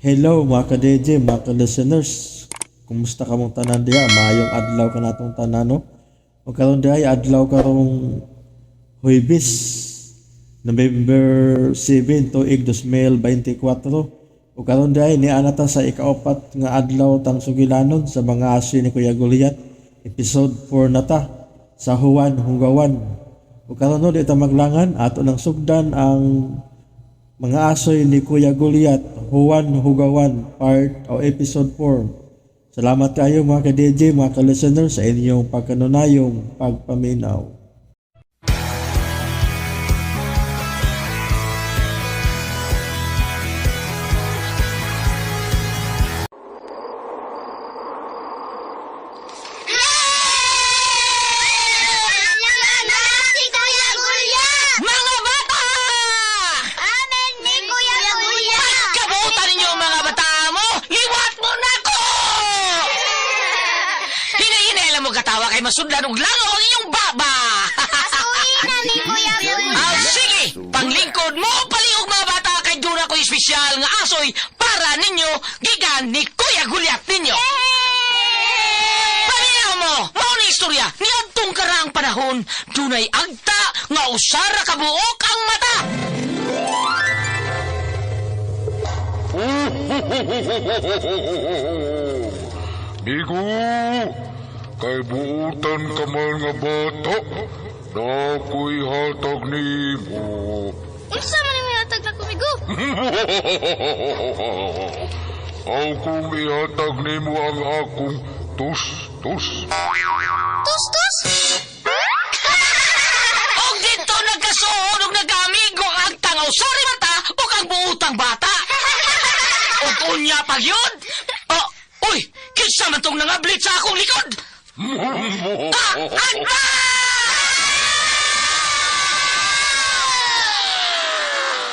Hello mga ka-DJ, mga ka-listeners. Kumusta ka mong tanan diha? Maayong adlaw ka natong tanan, no? O karon diha ay adlaw karong Huwebes, November 7, tuig 2024. O karon diha ay niana ta sa ikaapat nga adlaw tang sugilanon sa mga aso ni Kuya Goliath. Episode 4 na ta sa Juan Hugawan. O karon no, di ta maglangan ato nang sugdan ang mga asoy ni Kuya Goliath, Juan Hugawan, part o episode 4. Salamat kayo mga ka-DJ, mga ka-listener sa inyong pagkanunayong pagpaminaw. Si Kuya Gulya! Mga bata! Amen ni Kuya Gulya! Kabutan ninyo mga bata mo! Liwat mo na ko! Hinahinay mo katawa kay masudlan og langaw ang inyong baba! Asuhin na ni Kuya Gulya! Ah, sige! Panglingkod mo, palihog mga bata kay doon ako espesyal nga asoy para ninyo gikan ni Kuya Gulyat ninyo! Paminaw mo! Mao ni istorya ni adtong karaang panahon, dunay agta nga usara ka buok ang mata! Migo, kay buutan ka man nga bata, na ako'y hatag nimo. Unsa man ang hatag na kumigo? Aw kung ihatag nimo ang akong tus-tus. Tus tus! Og dito nagkasuod og nagkaamigo ang agtang usari mata ug ang buutang bata. Og unya pag yun. Oh, uy, kinsa man tong nangablit sa akong likod? Ah, agta!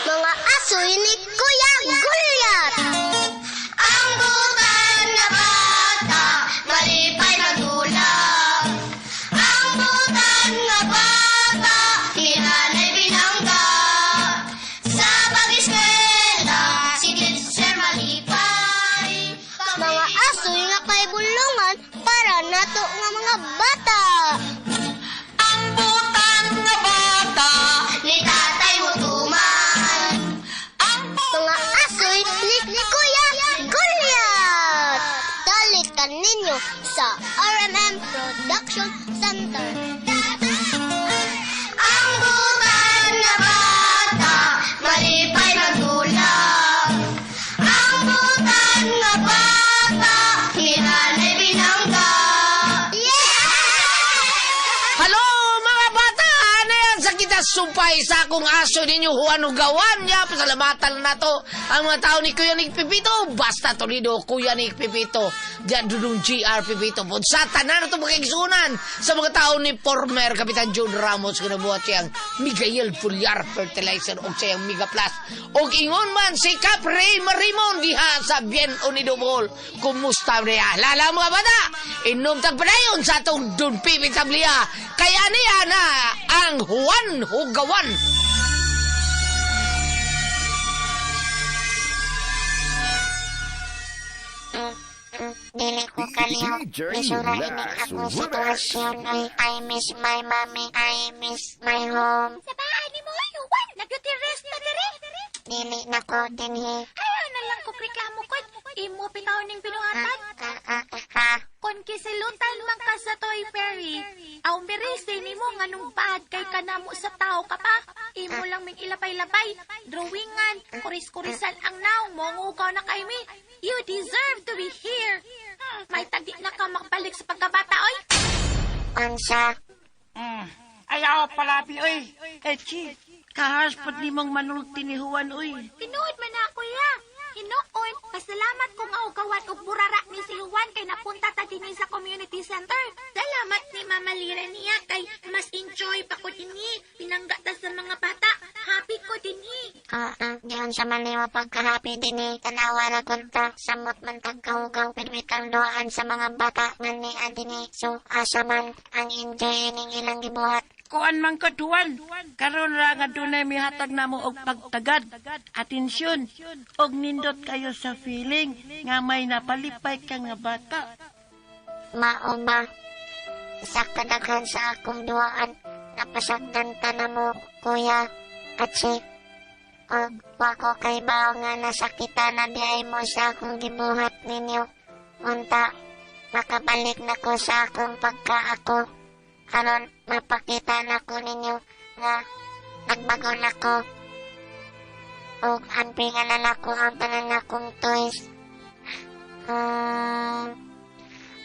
Mga asoy ni Kuya Gulyat! Ang butan na bata, malipay magulap. Ang butan na bata, ni nanay binangga. Sa pag-eskwela, si teacher malipay. Mga asoy nga kay bulungan para nato nga mga bata. Ang butan nga bata. Ni tatay mo tuman. Ang Mga asoy ni Kuya Goliath! Dalit ka ninyo sa RMM Production Center. Ang butan na bata, malipay magulap. Ang butan na bata, ni nanay binangga. Yeah! Hello mga bata! Ano yan sa kita sumpay sa akong aso ninyo Juan Ugawan niya. Pasalamatan na to ang mga tao ni Kuya Nick Pipito. Basta Toledo, Kuya Nick Pipito. Diyan dudong GR Pipito. Po. Sa tanan na ito makikisunan sa mga tao ni former Kapitan John Ramos kinabuhat siyang Miguel Fulyar Fertilizer o siyang Mega Plus. O ingon man si Cap Ray Marimon diha sa Bien Unido Bohol. Kumusta niya? Lala mga bata, inom tagpadayon sa atong Don Pipi Tablia. Kaya niya na ang Juan Hugawan. Dili ko kalihok. Lisura ining akong sitwasyon. Ay, I miss my mommy. I miss my home. Sa bahay ni mo, Juan, nagutires na diri. Dili na ko dinhi. Ayaw na lang ko reklamo ko. Imo pitaw ning binuhatan. Ah, ah, ah, ah. Kon kisilutan man ka sa Toy Ferry, aw mirise nimo nganong baad kay kanamo sa tao ka pa. Imo lang ming ilapay-lapay, drawingan, kuris-kurisan ang naong mo ngugaw na kay mi. You deserve to be here. May tagi na ka makabalik sa pagkabata, oy. Unsa? Ayaw palabi, oy. Eh, chi, kahaspot ni mong manulti ni Juan, oy. Tinuod man na kuya. Hinuon, pasalamat kung augawan og burara ni si Juan kay napunta ta dinhi sa community center. Salamat ni Mama Lira niya kay mas enjoy pa ko dinhi. Pinangga ta sa mga bata. Happy ko dinhi. Ah, ah, diyon sa maliwa pagkahappy dinhi. Tanawa ra kunta. Samot man tag kahugaw. Pirmitang duaan sa mga bata nga ni dinhi. So, asa man ang enjoy ning ilang gibuhat. Kuan man ko, Juan. Karon ra nga dunay mihatag namo og pagtagad, atensyon, og nindot kayo sa feeling nga may napalipay ka nga bata. Mao ba? Sa kadaghan sa akong duwaan, napasagdan ta na mo, kuya, atsi. Og wa ko kay bao nga nasakita na diay mo sa akong gibuhat ninyo. Unta, makabalik na ko sa akong pagkaako. Aron mapakita na ko ninyo nga nagbago na ko. Og ampingan na nako ang tanan akong toys.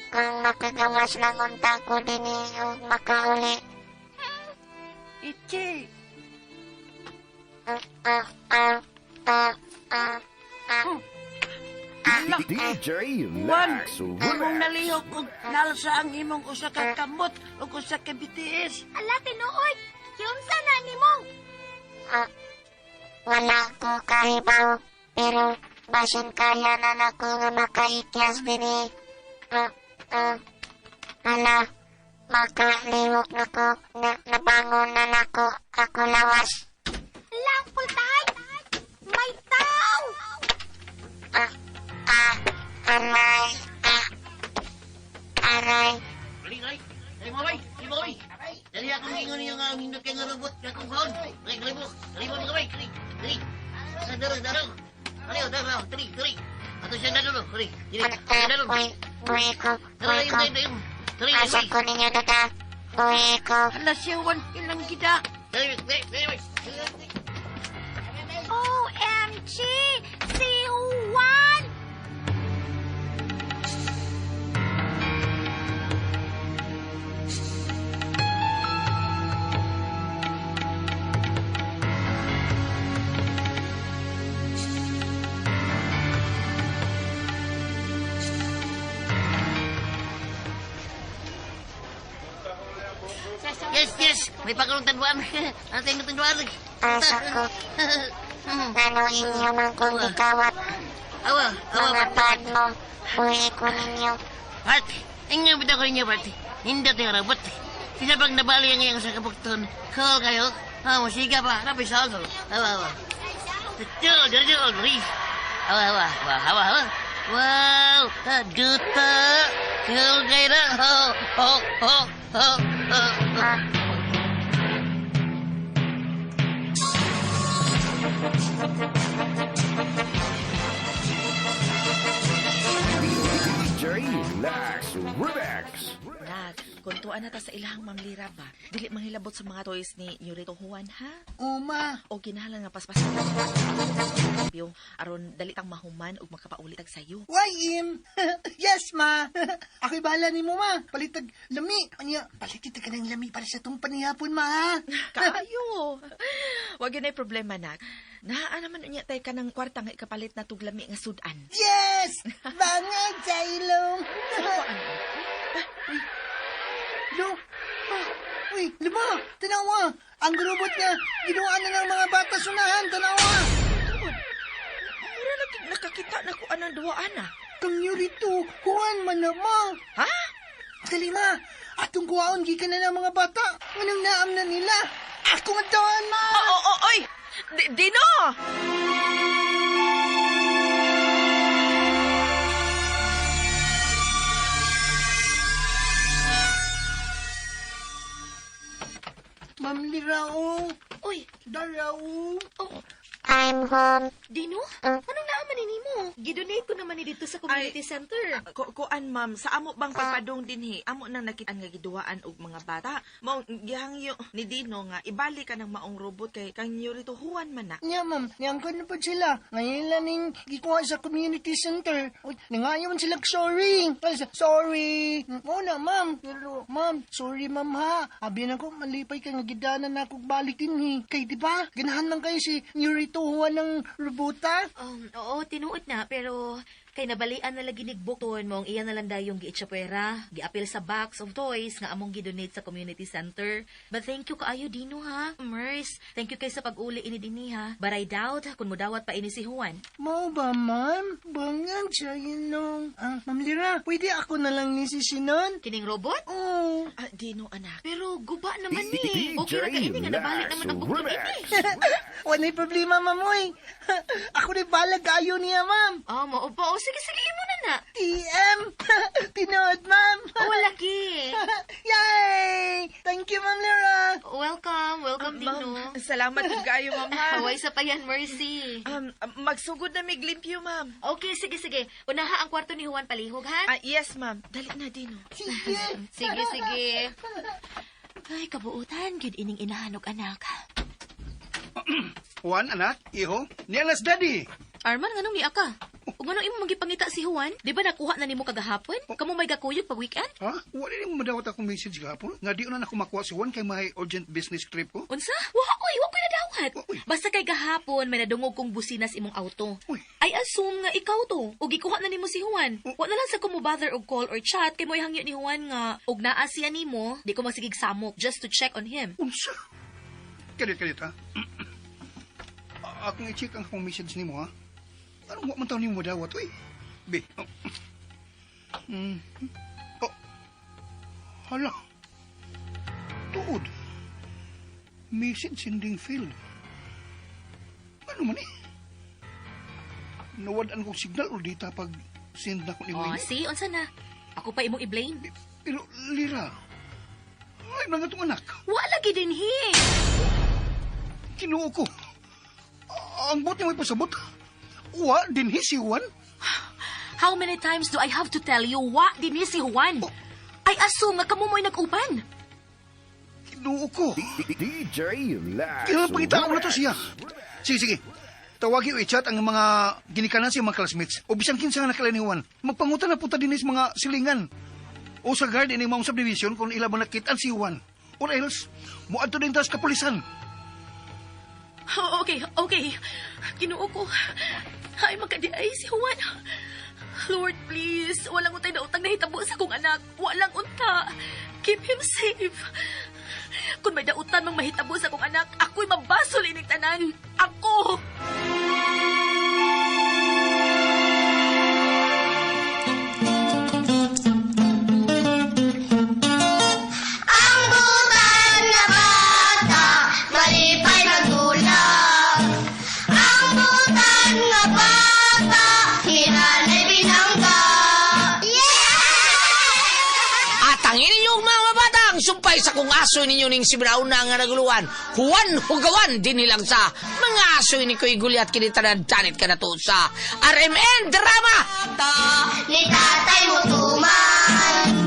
Kung makagawas lang unta ko dinhi og makauli. Ichi, Ah, ah, ah, ah, ah, ah. DJ Juan, Lex imong Remix. nalihok og nalsa ang imong usa ka kamot ug usa ka BTS. Ala, tinuod! Kiunsa na nimo? Ah, wala ko kahibaw, pero basin kaya na nako nga makaikyas dinhi. Ah, ah, ala, makalihok na ko, na, nabangon na nako ako lawas. Ala, ang pultahan! May tao! Ah, ah, aray, ah, aray. Dali, dali. Dali mo, bay. Dali mo, bay. Dali akong ingon niyo nga ang hindot kay nga robot nga akong kaon. Dali, dali mo. Dali mo, mga bay. Dali, dali. Darang, darang. Dali, oh, darang. Dali, dali. Ato siya dadalo. Dali, dali. Ah, ah, Dadalo. buhi, buhi ko, buhi Dali, ko. dali, dali. Dali, Asa dali. ko ninyo dada, buhi ko. Hala siya, Juan, ilang gida. Dali, dali, dali, bay. Dali, dali. OMG! Si Juan! Yes, yes. May pagulong tanduan. Ano tayong tanduan? Asa ko, ngano inyo man kong gikawat, Awa, awa, mga bad mo, buhi ko ninyo. Bart, ingat bitaw ko ninyo, Bart. Nindot yung robot. Sinabang nabali ang iyang sa kabukton. Call kayo. Ah, musika pa. Rapi sa alto. Awa, awa. Dito, dito, dito. Awa, awa, awa, awa, awa. Wow, ah, duta. Call kayo na. Oh, oh, oh, oh, oh. Ah, DJ Lex Remix. Nak, kuntuan na ta sa ilahang mamlira ba? Dili manghilabot sa mga toys ni Nurito Juan, ha? Uma, O kinahanglan nga paspas yung aron dali tang mahuman ug makapauli tag sayo. why im? Yes, ma. Ako'y bahala ni mo, ma. Palitag lami. Anya, palit kita ka ng lami para sa itong panihapon, ma, ha? Kaayo. Wag yun ay problema, nak. Naa naman unya tay ka ng kwarta nga ikapalit na tuglami nga sudan. Yes! Bangag sa ilong. Uy, lo. Ah, uy, lima. Tanawa. Ang robot niya, ginawa na ng mga bata sunahan. Tanawa. Mura lang kig nakakita na ko anang duwaan ah. Kang rito, Juan man na, ma. Ha? Dali, ma. Atong kuwaon, gikan na ng mga bata. Anong naam na nila? Ako ang tawaan, ma. Oo, oo, oy! Dino! Ma'am Lirao. Uy, Darao. oh, I'm home. Dino? Ah. Anong naaman ni mo? Gidonate ko naman ni dito sa community center. Kuan ma'am, sa amo bang pagpadong dinhi, amo nang nakitaan nga giduwaan og mga bata. Mao gihangyo ni Dino nga ibali ka ng maong robot kay kang Nurito Juan man na. Nya, ma'am. Niyangkon na po sila. Ngayon lang ning gikuha sa community center. Uy, nangayon sila sorry. Ay, sorry. Oo na, ma'am. Pero, ma'am, sorry, ma'am, ha. Abi na ko, malipay ka nga gidanan na akong balik din, he. Kay, di ba? Ganahan man kayo si Nurito Juan ng robota. Oo, tinuod na, pero kay nabalian na lagi nigbukton mo ang iya na lang dayong giitsapwera, giapil sa box of toys nga among gidonate sa community center. But thank you kaayo Dino ha. Merce, thank you kay sa pag-uli ini dinhi ha. But I doubt kung mudawat pa ini si Juan. Mao ba, ma'am? Bangag siya yun nung... Ah, Ma'am Lira, pwede ako na lang ni si Sinon? Kining robot? Oo. Ah, Dino, anak. Pero guba naman ni. Okay ra ka ini nga nabalik Lax naman ang bukton ini. Remix. Wala'y problema, ma'am, oy. Ako rin balag kayo niya, ma'am. Ah, mao ba? O sige sige imo na na. TM! Tinood, ma'am! Oh, lagi. Yay! Thank you, Ma'am Lira! Welcome, welcome Dino. Ma'am, salamat gid kaayo, ma'am ha. Haway sa payan, Mercy. Magsugod na mig limpyo, ma'am. Okay, sige, sige. Unaha ang kwarto ni Juan palihog, ha? Ah, yes, ma'am. Dali na, Dino. Sige! Sige, sige. Ay, kabuutan, gyud ining inahanog anak. Juan, anak, iho, nialas daddy. Arman, nganong niya ka? Ug nganong imo magipangita si Juan? Di ba nakuha na nimo kagahapon? Kamo may gakuyog pag weekend? Ha? Wala rin mo madawat akong message gahapon. Nga di na ako makuha si Juan kay may urgent business trip ko. Unsa? Wa oy, wa ko'y nadawat. Uy. Basta kay gahapon may nadungog kong businas imong auto. Uy. I assume nga ikaw to. Ug gikuha na nimo si Juan. Wa na lang sa ko mo bother og call or chat kay mo'y hangyo ni Juan nga og naa siya nimo, di ko masigig samok just to check on him. Unsa? Kalit, kalit, ha? Akong i-check ang akong message nimo, ha? Anong wa man taon nimo madawat, uy? Be. Oh. Oh. Hala. Tuod. Message sending failed. Ano man eh? Nawad-an kong signal o data pag send na ko ni Oh, Winnie. see, unsa na? Ako pa imong i-blame. Pero, Lira, ay mga itong anak. Wa lagi dinhi. Kinuo ko. Ang buti mo ipasabot. Wa, dinhi si Juan. How many times do I have to tell you wa dinhi si Juan? Oh. I assume nga kamo mo'y nag-uban. Kinuo ko. DJ Lax Kailangan pangitaan mo na to Remix. siya. Sige, sige. Tawagi o i-chat ang mga ginikanan sa mga classmates o bisan kinsa nga nakilala ni Juan. Magpangutan na punta din sa mga silingan. O sa guard ini maong subdivision kung ila ba nakitaan si Juan. Or else, muadto din tas kapulisan. Oh, okay, okay. Kinuo ko. Ay, magkadi ay si Juan. Lord, please. Walang untay na utang nahitabo sa kong anak. Walang unta. Keep him safe. Kung may dautan mang mahitabo sa kong anak, ako'y mabasol ining tanan. Ako! Ang butan na bata, malipay magdula. Ang butan nga bata, hinanay binangga. Yeah! At ang inyong mga batang sumpay sa kung aso ninyo ning sibrauna nga naguluan, Juan Hugawan din nilang sa mga aso ni Kuy Gulyat kinitanan danit ka na to sa RMN Drama! Ni tatay mo tuman.